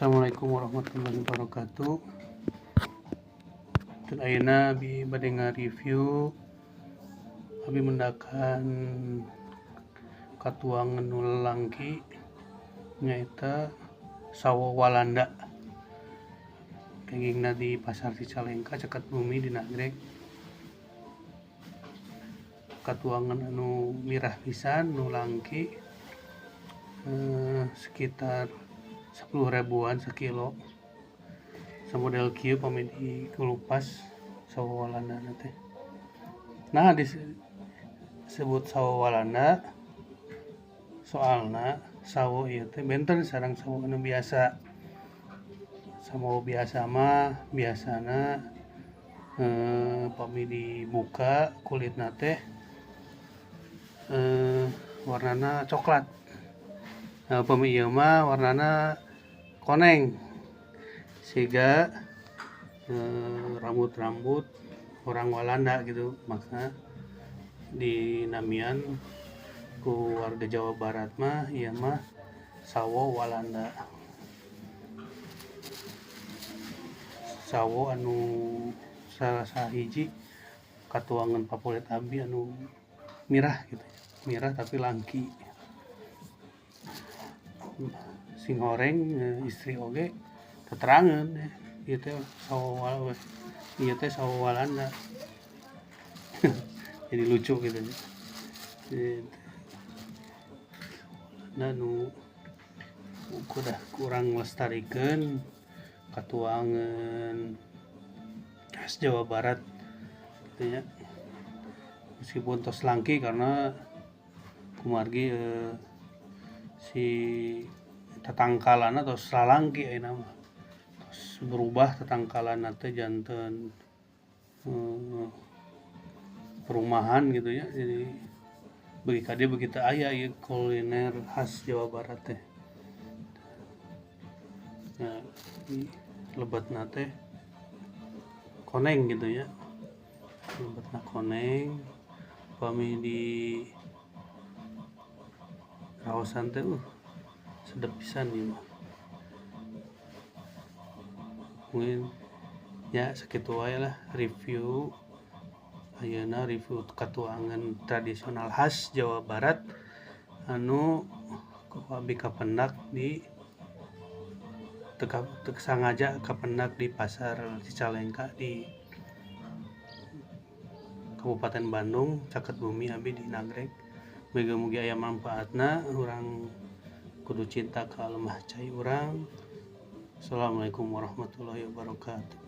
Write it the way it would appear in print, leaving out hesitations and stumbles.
Assalamualaikum warahmatullahi wabarakatuh. Dan ayeuna abi bade ngareview, abi mendakan katuangan nu lalangki, nyaeta sawo Walanda. Kengingna di Pasar Cicalengka, caket bumi di Nagreg. Katuangan anu mirah pisan, nu langki, sekitar 10 ribuan sekilo. Samodel kieu pami dikelupas sawo Walanda teh. Nah, disebut sawo Walanda soalna sawo ieu teh benten sareng sawo anu biasa. Sawo biasa mah biasana pami dibuka kulitna teh warnana coklat. Nah, pami ieu mah warnana koneng, siga rambut-rambut orang Walanda gitu. Maka dinamian ku warga Jawa Barat mah ieu mah sawo Walanda. Sawo anu salah sahiji katuangan favorit abi anu mirah gitu, mirah tapi langki. Sing horeng istri oge teterangan ieu teh sawo, ieu teh sawo Walanda. Jadi lucu gitu. Nah, nu kudah kurang lestarikan katuangan khas Jawa Barat gitu ya, meskipun tos langki karena kumargi si tatangkalan atau lalangki ayeuna mah tos berubah tatangkalan teh janten perumahan gitu ya. Jadi bagi kade begitu aya ieu kuliner khas Jawa Barat teh. Nah, lebetna teh koneng gitu ya, lebetna koneng. Pami di raosan teh sedep pisan ieu mah. Mungkin ya sakitu wae lah review ayeuna, review katuangan tradisional khas Jawa Barat anu ku abi kapendak di teu sangaja kapendak di Pasar Cicalengka di Kabupaten Bandung, caket bumi abi di Nagreg. Mugi-mugi aya manfaatna. Urang kudu cinta ka lemah cai urang. Assalamualaikum warahmatullahi wabarakatuh.